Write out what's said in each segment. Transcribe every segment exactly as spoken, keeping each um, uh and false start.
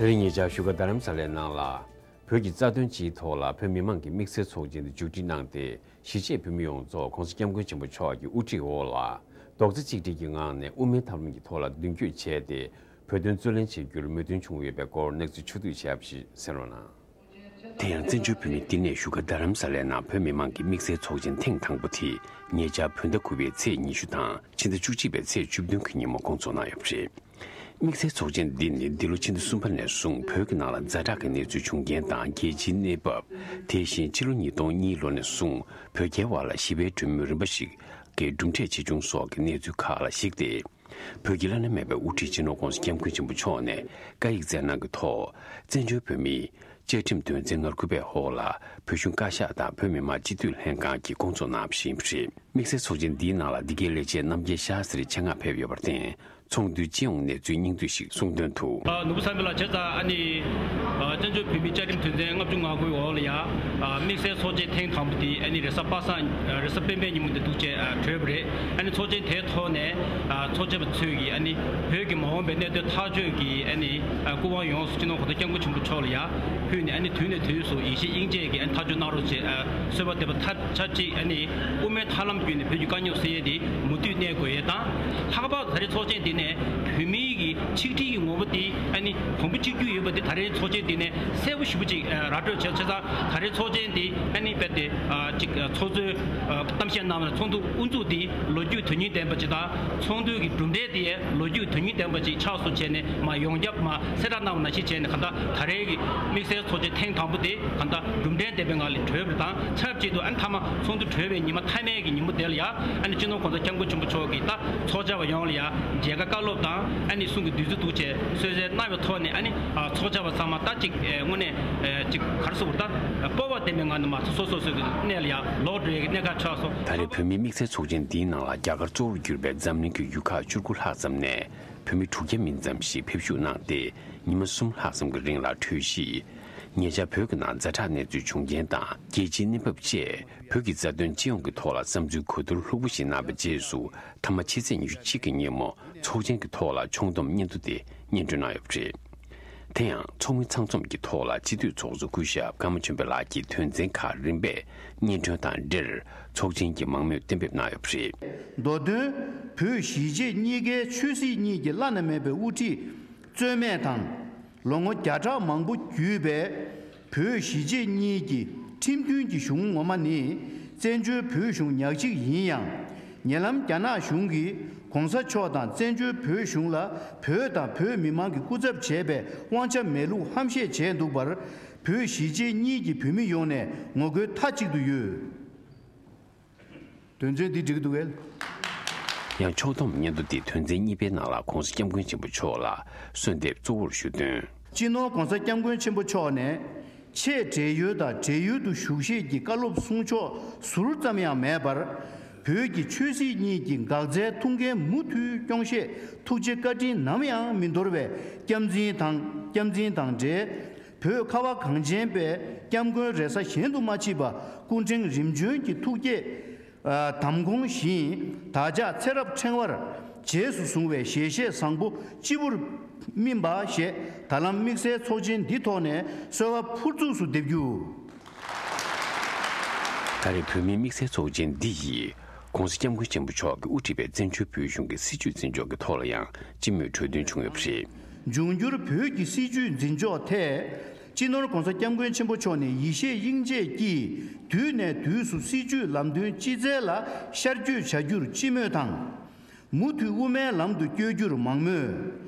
དེ་རིང་ཉེ་ཆར་བཞུགས་སྒར་རྡ་རམ་ས་ལའི་ནང་ལ། བོད་ཀྱི་རྩ་དོན་སྤྱིའི་ཐོག་ལ་བོད་མི་མང་གི་དམིགས་བསལ་ཚོགས་ཆེན་དེ་མཇུག་སྒྲིལ་གནང་སྟེ། གཞིས་བྱེས་བོད་མི་ཡོངས་རྫོགས་༸གོང་ས་༸སྐྱབས་མགོན་ཆེན་པོ་མཆོག་གི་དབུ་ཁྲིད་འོག་ལ་རྡོག་རྩ་གཅིག་སྒྲིལ་གྱི་ངང་ནས་དབུ་མའི་ཐབས་ལམ་གྱི་ཐོག་ལ་མདུན་སྐྱོད་བྱས་ཏེ། བོད་དོན་རྩོད་ལེན་བྱེད་རྒྱུར་མོས་མཐུན་བྱུང་ཡོད་པའི་སྐོར་གནས་ཚུལ་ཕྱོགས་བསྡུས་བྱས་པ་ཞིག་གསན་རོགས་གནང་། དེ་ཡང་བཙན་བྱོལ་བོད་མིའི་བསྟི་གནས་བཞུགས་སྒར་རྡ་རམ་ས་ལའི་ནང་བོད་མི་མང་གི་དམིགས་བསལ་ཚོགས་ཆེན་ཐེངས་དང་པོ་དེ་ཉེ་ཆར་བོད་ཟླ་དགུ་པའི་ཚེས་ཉི་ཤུ་དང་ཕྱི་ཟླ་བཅུ་གཅིག་པའི་ཚེས་བཅུ་བདུན་གྱི་ཉིན་མོ་སྐོང་ཚོགས་གནང་ཡོད་པ་རེད། དམིགས་བསལ་ཚོགས་ཆེན་འདི་ནི་འདི་ལོ་ཕྱི་ཟླ་གསུམ་པ་ནས་བཟུང་བོད་ཀྱི་ནང་ལ་ཛ་དྲག་གི་གནས་ཚུལ་བྱུང་རྐྱེན་དང་རྒྱལ་སྤྱིའི་གནས་བབ། དེ་བཞིན་ཕྱི་ལོ་ཉིས་སྟོང་གཉིས་ལོ་ནས་བཟུང་བོད་རྒྱའི་དབར་ལ་ཞི་བའི་གྲོས་མོལ་རིམ་པ་ཞིག་གི་གྲུབ་འབྲས་ཇི་བྱུང་སོགས་ཀྱི་གནས་ཚུལ་ཁག་ལ་གཞིགས་ཏེ། བོད་ཀྱི་བླ་ན་མེད་པའི་དབུ་ཁྲིད་སྤྱི་ནོར་༸གོང་ས་༸སྐྱབས་མགོན་ཆེན་པོ་མཆོག་ནས་བཀའ་ཡིག་སྩལ་གནང་གི་ཐོག་བཙན་བྱོལ་བོད་མིའི་བཅའ་ཁྲིམས་དོན་ཚན་ང་དགུ་པའི་འོག་ལ་བོད་གཞུང་བཀའ་ཤག་དང་བོད་མི་མང་སྤྱི་འཐུས་ལྷན་ཁང་གིས་སྐོང་ཚོགས་གནང་བཞིན་པ་རེད། དམིགས་བསལ་ཚོགས་ཆེན་འདིའི་ནང་ལ་འདི་གའི་ལས་བྱེད་རྣམ་རྒྱལ་ཤཱ་སྟྲི་ཆེད་མངགས་ཕེབས་ཡོད་པར་བརྟེན། ཚོགས་འདུའི་སྤྱི་ཡོངས་གནས་ཚུལ་སྙིང་བསྡུས་ཤིག་གསུང་དོན་དུ། ཨ། ནོར་བུ་བསམ་འཕེལ་ལགས་བྱས་ཙང་ཨ་ནི། ཨ། བཙན་བྱོལ་བོད་མིའི་བཅའ་ཁྲིམས་དོན་ཚན་ལྔ་བཅུ་ང་དགུའི་འོག་ལ་ཡ། ཨ། དམིགས་བསལ་ཚོགས་ཆེན་ཐེངས་དང་པོ་དེ་ཨ་ནི་རེས་གཟའ་པ་སངས་རེས་གཟའ་སྤེན་པའི་ཉིན་མོ་དེ་འདུག་བྱས་ཨ་གྲོལ་བ་རེད། ཨ་ནི་ཚོགས་ཆེན་དེའི་ཐོག་ནས། ཨ། ཚོགས་བཅར་བ་ཚོས་ཀྱིས་ཨ་ནི་བོད་ཀྱི་མ་འོངས་པའི་གནད་དོན་ཐག་གཅོད་ཀྱི་ཨ་ནི། ཨ། སྐུ་དབང་ཡོངས་སུ་སྤྱི་ནོར་༸གོང་ས་༸སྐྱབས་མགོན་ཆེན་པོ་མཆོག་ལ་ཡ་ཕུལ་ནས། ཨ་ནི་དུས་ནས་དུས་སུ་ཡིད་ཆེས་དབྱིངས་དཔྱད་ཀྱིས་ཨ་ནི་ཐག་གཅོད་གནང་རོགས་བྱེད། ཨ། གསོལ་བ་འདེབས་པ་ཐབས་ཆ་གཅིག་ཨ་ནི་དབུ་མའི་ཐབས་ལམ་བརྒྱུད་ནས་བོད་ཀྱི་དཀའ་རྙོག་སེལ་ཡས་དེ་མུ་མཐུད་གནས་དགོས་ཡས་དང་། ལྷག་པར་དུ་ད་རེས་ཚོགས་ཆེན་འདི་ནས་བོད་མིའི་གི་ཆིག་སྒྲིལ་གྱི་ངོ་བོ་དེ་ཨ་ནི་གོང་བུ་གཅིག་གྱུར་ཡོད་པ་དེ་ད་རེས་ཚོགས་ཆེན་འདི་ནས་གསལ་པོ་ཞེ་པོ་ཅིག་ཨ་ར་སྤྲོད་བྱས། བྱས་ཙང་ད་རེས་ཚོགས་ཆེན་འདི་ཨ་ནི་རྦད་དེ་ཨ་ཅིག་ཨ་ཚོགས་གཙོས་ཨ་གཏམ་བཤད་གནང་བ་ལ་ཚོགས་འདུ་དབུ་འཛུགས་འདི་ལོ་རྒྱུས་དོན་སྙིང་ལྡན་པ་ཅིག་དང་། ཚོགས་འདུའི་གི་གྲུབ་འབྲས་དེ་ལོ་རྒྱུས་དོན་སྙིང་ལྡན་པ་ཅིག་ཆགས་སོང་བྱས་ནས་མར་ཡོངས་ཁྱབ་མར་གསལ་བསྒྲགས་གནང་བ་ནང་བཞིན་བྱས་ནས། གང་ལྟར་ད་རེས་ཀྱི་དམིགས་བསལ་ཚོགས་ཆེན་ཐེངས་དང་པོ་དེ་གང་ལྟར་གྲུབ་འབྲས་ལྡན་པའི་ངང་ལ་གྲོལ་བ་དང་། ཆབས་ཅིག་ཏུ་ཨ་ནི་མཐའ་མ་ཚོགས་འདུ་གྲོལ་བའི་ཉི་མ་མཐའ་མའི་གི་ཉིན་མོ་དེ་ལ་ཡ་ཨ་ནི་སྤྱི་ནོར་༸གོང་ས་༸སྐྱབས་མགོན་ཆེན་པོ་མཆོག་གིས་ད་ཚོགས་བཅར་བ་ཡོངས་ལ་ཡ་མཇལ་ཁ་བཀའ་སློབ་དང་ཨ་ནི་གསུང་གི་བདུད་རྩི་འདུག་བྱས་གསོལ་སྩལ་གནང་བའི་ཐོག་ནས། ཨ་ནི་ཨ་ཚོགས་བཅར་བ་ཚང་མ་ད་ཅིག་ཨེ་དངོས་གནས་ཨེ་ཅིག་ག་རེ་ཟེར་དགོས་རེད། ད་སྤོབས་པ་ལྡན་པའི་ངང་ནས་མར་སོ་སོ་སོ་སོའི་གནས་ལ་ཡ་ལོག་འགྲོ་ཡས་ཀྱི་གནད་འགག་ཆགས་སོང་། ད་རེས་བོད་མིའི་དམིགས་བསལ་ཚོགས་ཆེན་འདིའི་ནང་ལ་རྒྱ་གར་གཙོ་བོར་གྱུར་པའི་འཛམ་གླིང་གི་ཡུལ་ཁག་བཅུ་དགུ་ལྷག་ཙམ་ནས་བོད་མི་དྲུག་བརྒྱ་མིན་ཙམ་ཞིག་ཕེབས་ཞུགས་གནང་སྟེ། ཉི་མ་གསུམ་ལྷག་ཙམ་གྱི་རིང་ལ་གྲོས་གཞི། ཉེ་ཆར་བོད་ཀྱི་ནང་ཛ་དྲག་གནས་ཚུལ་བྱུང་རྐྱེན་དང་རྒྱལ་སྤྱིའི་གནས་བབ་བཅས་བོད་ཀྱི་རྩ་དོན་སྤྱི་ཡོངས་ཀྱི་ཐོག་ལ་བསམ་ཚུལ་གོ་བསྡུར་ལྷུག་པོ་ཞིག་གནང་བའི་རྗེས་སུ། མཐའ་མ་ཕྱི་ཚེས་ཉི་ཤུ་གཅིག་གི་ཉིན་མོ་ཚོགས་ཆེན་གྱི་ཐོག་ལ་ཕྱོགས་བསྡོམས་སྙན་ཐོ་དེ་སྙན་སྒྲོན་གནང་ཡོད་པ་རེད། དེ་ཡང་ཚོགས་མི་ཚང་འཛོམས་ཀྱི་ཐོག་ལ་སྤྱི་འཐུས་ཚོགས་གཙོ་སྐུ་ཞབས་ཀརྨ་ཆོས་འཕེལ་ལགས་ཀྱིས་དོན་ཚན་ཁག་རིམ་པས་སྙན་སྒྲོན་དང་འབྲེལ་ཚོགས་ཆེན་གྱི་མང་མོས་གཏན་འབེབས་གནང་ཡོད་པ་རེད། མདོ་དོན། བོད་གཞིས་བྱེས་གཉིས་ཀའི་ཆོས་སྲིད་གཉིས་ཀྱི་བླ་ན་མེད་པའི་དབུ་ཁྲིད་རྩོད་མེད་དང་། ལོ་ངོ་བརྒྱ་ཕྲག་མང་པོ་བརྒྱུད་པའི་བོད་གཞིས་བྱེས་གཉིས་ཀྱི་ཁྲིམས་མཐུན་གྱི་གཞུང་ངོ་མ་ནི་བཙན་བྱོལ་བོད་གཞུང་ཉག་གཅིག་ཡིན་ཡང་། ཉེ་ལམ་རྒྱ་ནག་གཞུང་གིས་གོང་ས་མཆོག་དང་བཙན་བྱོལ་བོད་གཞུང་ལ་བོད་དང་བོད་མི་མང་གི་སྐུ་ཚབ་བྱས་པའི་དབང་ཆ་མེད་ལུགས་ཧམ་བཤད་བྱས་འདུག་པར། བོད་གཞིས་བྱེས་གཉིས་ཀྱི་བོད་མི་ཡོངས་ནས་ངོ་རྒོལ་མཐའ་གཅིག་ཏུ་ཡོད། དོན་ཚན་འདི་འགྲིག་གི་འདུག་གས། ཡང་ཕྱོགས་བསྡོམས་སྙན་ཐོ་འདི་དོན་ཚན་གཉིས་པའི་ནང་ལ་༸གོང་ས་༸སྐྱབས་མགོན་ཆེན་པོ་མཆོག་ལ་གསོལ་འདེབས་གཙོ་བོར་ཞུས་དོན། སྤྱི་ནོར་༸གོང་ས་༸སྐྱབས་མགོན་ཆེན་པོ་མཆོག་ནས་ཆེས་བགྲེས་ཡོལ་དང་བགྲེས་ཡོལ་དུ་བཞུགས་བཞེས་ཀྱི་བཀའ་སློབ་གསུང་ཆོག་ཟུར་ཙམ་ཡང་མེད་པར། བོད་ཀྱི་ཆོས་སྲིད་གཉིས་ཀྱི་འགག་རྩའི་ཐུགས་འགན་མུ་མཐུད་སྐྱོང་བཞེས། ཐུགས་རྗེ་བཀའ་དྲིན་ནམ་ཡང་མི་འདོར་བའི་སྐྱབས་འཛིན་དང་། སྐྱབས་འཛིན་དང་འབྲེལ། བོད་ཁ་བ་གངས་ཅན་པའི་སྐྱབས་མགོན་རེ་ས་གཞན་དུ་མ་མཆིས་པ་སྐུ་ཕྲེང་རིམ་བྱོན་གྱི་ཐུགས་བསྐྱེད། ཨ། དམ་དགོངས་བཞིན་བདག་ཅག་ཚེ་རབས་ཕྲེང་བར་རྗེས་སུ་བཟུང་བའི་ཞལ་བཞེས་བཟང་པོ་སྤྱི་བོར་སྨིན་པ་ཞེས། ད་ལམ་དམིགས་བསལ་ཚོགས་ཆེན་འདི་ཐོག་ནས་གསོལ་བ་ཕུར་ཚུགས་སུ་འདེབས་རྒྱུ། ད་རེས་བོད་མིའི་དམིགས་བསལ་ཚོགས་ཆེན་འདི་ཡིས་༸གོང་ས་༸སྐྱབས་མགོན་ཆེན་པོ་མཆོག་གིས་དབུ་ཁྲིད་པའི་བཙན་བྱོལ་བོད་གཞུང་གི་སྲིད་བྱུས་འཛིན་ཕྱོགས་ཀྱི་ཐོག་ལ་ཡང་སྤྱི་མོས་གྲོས་བསྟུན་བྱུང་ཡོད་པ་རེད། འབྱུང་འགྱུར་བོད་ཀྱི་སྲིད་བྱུས་འཛིན་ཕྱོགས་ཐད། སྤྱི་ནོར་༸གོང་ས་༸སྐྱབས་མགོན་ཆེན་པོ་མཆོག་ནས་ཡིད་ཆེས་དབྱིངས་དཔྱད་ཀྱིས་དུས་ནས་དུས་སུ་སྲིད་བྱུས་ལམ་སྟོན་སྤྱི་སྩལ་ལ་ཤར་བསྐྱོད་བྱ་རྒྱུར་སྤྱི་མོས་དང་། མུ་མཐུད་དབུ་མའི་ལམ་དུ་བསྐྱོད་རྒྱུར་མང་མོས།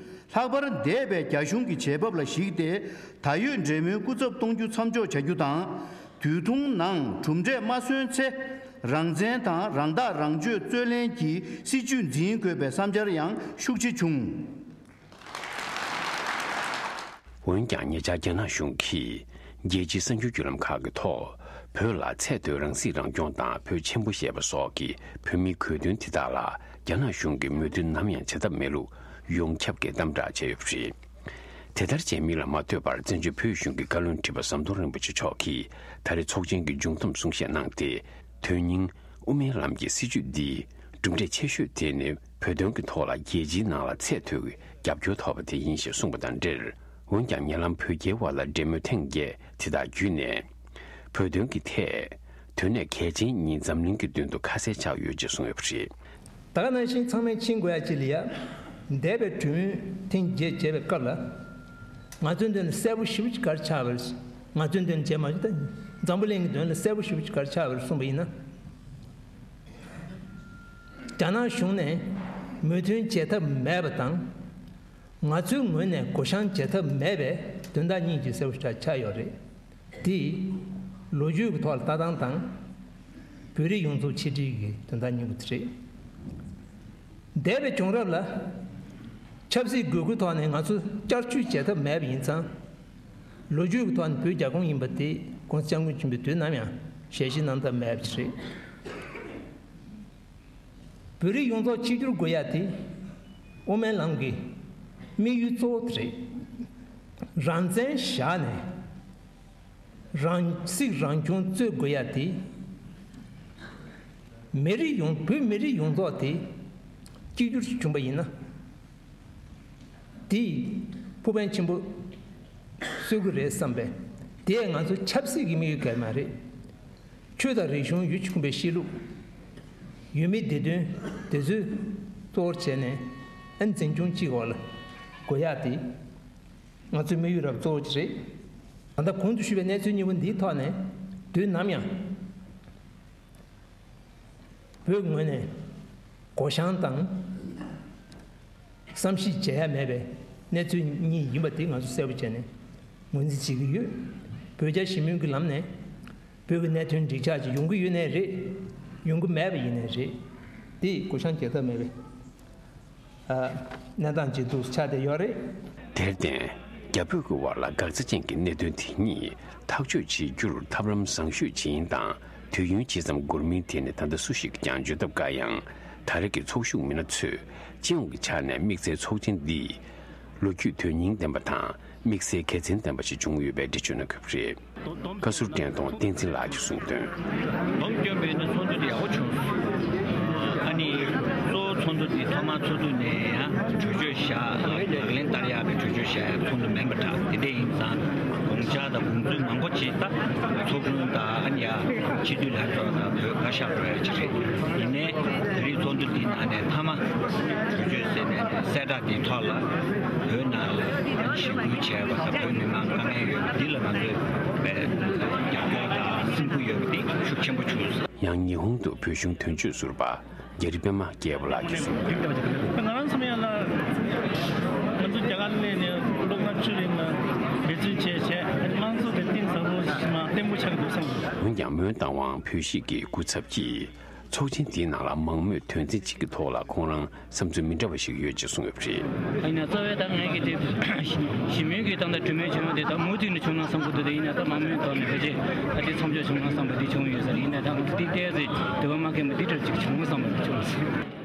ལྷག་པར་འདས་པའི་རྒྱ་གཞུང་གི་བྱེད་བབ་ལ་གཞིགས་ཏེ། ད་ཡོད་འབྲེལ་མོལ་སྐུ་ཚབ་གཏོང་རྒྱུ་མཚམས་འཇོག་བྱ་རྒྱུ་དང་། དུས་ཐུང་ནང་གྲུབ་འབྲས་མ་སོན་ཚེ། རང་བཙན་དང་རང་ཐག་རང་གཅོད་རྩོད་ལེན་གྱི་སྲིད་བྱུས་འཛིན་དགོས་པའི་བསམ་འཆར་ཡང་ཤུགས་ཆེ་བྱུང་། འོན་ཀྱང་ཉེ་ཆར་རྒྱ་ནག་གཞུང་གིས་རྒྱལ་སྤྱིའི་གསར་འགྱུར་བརྒྱུད་ལམ་ཁག་གི་ཐོག་བོད་ལ་ཚད་མཐོའི་རང་སྲིད་རང་སྐྱོང་དང་བོད་ཆེན་པོ་ཞེས་པ་སོགས་ཀྱི་བོད་མིའི་དགོས་འདུན་དེ་དག་ལ་རྒྱ་ནག་གཞུང་གིས་མོས་མཐུན་ནམ་ཡང་བྱ་ཐབས་མེད་ལུགས་ཡོངས་ཁྱབ་ཀྱིས་དམ་དྲག་བྱས་ཡོད་པ་རེད། དེ་ལྟར་བྱས་མིན་ལ་མ་ལྟོས་པར་བཙན་བྱོལ་བོད་གཞུང་གི་བཀའ་བློན་ཁྲི་པ་ཟམ་གདོང་རིན་པོ་ཆེ་མཆོག་གིས་ད་རེས་ཚོགས་ཆེན་གྱི་མཇུག་བསྡོམས་གསུང་བཤད་གནང་སྟེ། དོན་སྙིང་དབུ་མའི་ལམ་གྱི་སྲིད་བྱུས་འདིའི་གྲུབ་འབྲས་ཆེ་ཤོས་དེ་ནི་བོད་དོན་གྱི་ཐོག་ལ་རྒྱལ་སྤྱིའི་ནང་ལ་ཚད་མཐོའི་རྒྱབ་སྐྱོར་ཐོབ་པ་དེ་ཡིན་ཞེས་གསུངས་པ་དང་འབྲེལ། འོན་ཀྱང་ཉེ་ལམ་བོད་རྒྱའི་དབར་ལ་འབྲེལ་མོལ་ཐེངས་བརྒྱད་དེ་དག་བརྒྱུད་ནས། བོད་དོན་གྱི་ཐད་དོན་གནད་གལ་ཆེན་གཉིས་འཛམ་གླིང་གི་མདུན་དུ་ཁ་གསལ་ཆགས་ཡོད་ཅེས་གསུངས་ཡོད་པ་རེད། ད་ག་ནང་བཞིན་ཚང་མས་མཁྱེན་དགོས་ཡ་ཅིག་ལ་ཡ། འདས་པའི་གྲོས་མོལ་ཐེངས་བརྒྱད་བྱས་པའི་སྐབས་ལ། ང་ཚོའི་མདུན་ལ་གསལ་པོ་ཞེ་པོ་ཅིག་ག་རེ་ཆགས་པ་རེད། ང་ཚོའི་མདུན་ལ་བྱས་མ་བྱུང་ད། འཛམ་བུ་གླིང་གི་མདུན་ལ་གསལ་པོ་ཞེ་པོ་ཅིག་ག་རེ་ཆགས་པ་རེད་གསུངས་པ་ཡིན་ན། རྒྱ་ནག་གཞུང་ནས་མོས་མཐུན་བྱེད་ཐབས་མེད་པ་དང་། ང་ཚོའི་ངོས་ནས་བགོ་བཤའ་བྱེད་ཐབས་མེད་པའི་དོན་དག་གཉིས་ཀྱི་གསལ་པོ་ཆགས་ཆགས་ཡོད་རེད། དེ་ལོ་རྒྱུས་ཀྱི་ཐོག་ལ་ལྟ་སྟངས་དང་། བོད་རིགས་ཡོངས་རྫོགས་ཆིག་སྒྲིལ་གྱི་དོན་དག་གཉིས་པོ་དེ་རེད། འདས་པའི་བྱུང་རབས་ལ་ཆབ་སྲིད་དགོས་མཁོའི་ཐོག་ནས་ང་ཚོ་བསྐྱར་བཅོས་བྱེད་ཐབས་མེད་པ་ཡིན་ཙང་། ལོ་རྒྱུས་ཀྱི་ཐོག་ནས་བོད་རྒྱ་ཁོངས་ཡིན་པ་དེ་༸གོང་ས་༸སྐྱབས་མགོན་ཆེན་པོས་དུས་ནམ་ཡང་ཞལ་བཞེས་གནང་ཐབས་མེད་པ་ཞིག་རེད། བོད་རིགས་ཡོངས་རྫོགས་གཅིག་གྱུར་དགོས་ཡ་དེ་དབུ་མའི་ལམ་གྱི་དམིགས་ཡུལ་གཙོ་བོ་དེ་རེད། རང་བཙན་བཞག་ནས་རང་སྲིད་རང་སྐྱོང་རྩོད་དགོས་ཡ་དེ་མི་རིགས་ཡོངས་བོད་མི་རིགས་ཡོངས་རྫོགས་དེ་གཅིག་གྱུར་བྱུང་པ་ཡིན་ན། དེས་ཕུགས་ཕན་ཆེན་པོ་གསོས་ཀྱི་རེད་བསམ་པས། དེས་ང་ཚོ་ཆབ་སྲིད་ཀྱི་དམིགས་ཡུལ་གལ་མ་རེད། ཆོས་དང་རིག་གཞུང་ཡུལ་གྱི་ཁུངས་པའི་གཤིས་ལུགས། ཡུལ་མིའི་བདེ་དོན་དེ་ཚོའི་གཙོ་བོར་བྱས་ནས་ཨ་ནི་འཛིན་སྐྱོང་གཅིག་འོག་ལ་དགོས་ཡག་དེ་ང་ཚོའི་དམིགས་ཡུལ་རབ་གཙོ་བོ་ཅིག་རེད། ད་ལྟ་གོང་དུ་ཞུས་པའི་གནས་ཚུལ་གཉིས་པོ་འདིའི་ཐོག་ནས་དུས་ནམ་ཡང་། བོད་ངོས་ནས་བགོ་བཤའ་དང་བསམ་གཞིག་བྱེད་ཡ་མེད་པའི་གནས་ཚུལ་གཉིས་ཡིན་པ་དེ་ང་ཚོ་གསལ་པོ་བྱས་ནས་ངོས་འཛིན་བྱེད་ཀྱི་ཡོད། བོད་རྒྱ་ཞི་མོལ་གྱི་ལམ་ནས་བོད་ཀྱི་གནད་དོན་འགྲིག་ཆགས་ཅིག་ཡོང་གི་ཡོད་ནའི་རེད། ཡོང་གི་མེད་པ་ཡིན་ནའི་རེད། དེ་བགོ་བཤའ་བྱེད་ཐབས་མེད་པའི། ཨ། གནས་སྟངས་ཅིག་ཏུ་ཆགས་བསྡད་ཡོད་རེད། དེར་བརྟེན། རྒྱ་བོད་ཀྱི་དབར་ལ་འགག་རྩ་ཅན་གྱི་གནད་དོན་དེ་གཉིས་ཐག་གཅོད་བྱེད་རྒྱུར་ཐབས་ལམ་བཟང་ཤོས་ཅིག་ཡིན་དང་། དུས་ཡུན་ཇི་ཙམ་འགོར་མིན་དེ་ནི་ད་ལྟ་སུ་ཞིག་གིས་ཀྱང་བརྗོད་ཐབས་དཀའ་ཡང་། ད་རེས་ཀྱི་ཚོགས་ཞུགས་མི་སྣ་ཚོས་སྤྱི་ཡོངས་ཀྱི་ཆ་ནས་དམིགས་བསལ་ཚོགས་ཆེན་འདི་ལོ་རྒྱུས་དོན་སྙིང་ལྡན་པ་དང་། དམིགས་བསལ་དགེ་མཚན་ལྡན་པ་ཞིག་བྱུང་ཡོད་པའི་འགྲེལ་བརྗོད་གནང་གི་ཡོད་པ་རེད། བཀའ་ཟུར་བཀྲས་མཐོང་བསྟན་འཛིན་ལགས་ཀྱིས་གསུངས་དོན། སྡོམ་སྐྱོན་མེད་ན་ཚོགས་འདུ་དེ་ཡག་པོ་བྱུང་སོང་། ཨ་ནི་གཙོ་བོ་ཚོགས་འདུ་དེ་ཐོག་མར་ཚོགས་འདུ་ནས་ཡང་གྲོས་ཆོད་བཞག་ལག་ལེན་བསྟར་ཡག་གི་གྲོས་ཆོད་བཞག་ཡག་ཚོགས་འདུ་མིན་པ་འདྲ། དེ་འདྲ་ཡིན་ཙང་དགོངས་འཆར་དང་དགོངས་ཚུལ་མང་པོ་ཅིག་ད་ཚོགས་དྲུང་དང་ཨ་ནི་ཡང་སྤྱི་འཐུས་ལྷན་ཚོགས་དང་བོད་བཀའ་ཤག་འགྲོ་ཡག་ཅིག་རེད། ཡིན་ནའི་དེ་རིང་ཚོགས་འདུ་འདིའི་ནང་ནས་མཐའ་མ་གྲོས་ཆོད་ཟེར་ནས་གསལ་བསྒྲགས་དེའི་ཐོག་ལ་བོད་ནང་ལ་ཞི་རྒོལ་བྱས་པ་དང་བོད་མི་མང་དཀའ་ངལ་ཡོད་པ་འདི་ལ་ང་ཚོས་རྒྱབ་སྐྱོར་དང་སེམས་ཁུར་ཡོད་པ་འདི་ཤུགས་ཆེན་པོ་བྱུང་སོང་། ཡང་ཉི་ཧོང་དུ་བོད་གཞུང་དོན་གཅོད་ཟུར་པ་རྒྱ་རི་པད་མ་རྒྱལ་པོ་ལགས་ཀྱིས་གསུངས། ང་རང་ཚོ་ཡང་ན་ང་ཚོ་རྒྱ་གར་སླེབས་ནས་ལོ་ལྔ་བཅུ་རིང་ལ་འབད་བརྩོན་བྱས་བྱས་དམངས་གཙོ་དེ་གཏིང་ཟབ་པོ་ཞིག་མ་བརྟན་པོ་ཆགས་འདུག་བསམ། འོན་ཀྱང་མོན་རྟ་དབང་བོད་གཞིས་ཀྱི་སྐུ་ཚབ་ཀྱིས། ཚོགས་ཆེན་འདིའི་ནང་ལ་མང་མོས་དོན་ཚན་གཅིག་གི་ཐོག་ལ་ཁོང་རང་བསམ་ཚུལ་མི་འདྲ་བ་ཞིག་ཡོད་ཅེས་གསུངས་ཡོད་པ་རེད། ཡིན་ན་རྩ་བའི་ད་ངས་ཀྱི་དེ་ཞི་མོལ་གྱི་ད་ལྟ་གྲོས་མོལ་བྱུང་བ་དེ་ད་མུ་མཐུད་ནས་བྱུང་ན་བསམ་གྱི་འདུག་དེ་ཡིན་ན་ད་མང་མོས་ཐོག་ནས་ཕལ་ཆེར་ད་དེ་མཚམས་འཇོག་བྱུང་ན་བསམ་པ་དེ་བྱུང་ཡོད་ས་རེད། ཡིན་ན་ད་ང་ཚོ་དེ་ཏོག་ཙམ་འདོད་པ་མ་ཁེངས་པ་འདི་འདྲ་ཅིག་བྱུང་བསམ་པ་དེ་བྱུང་སོང་།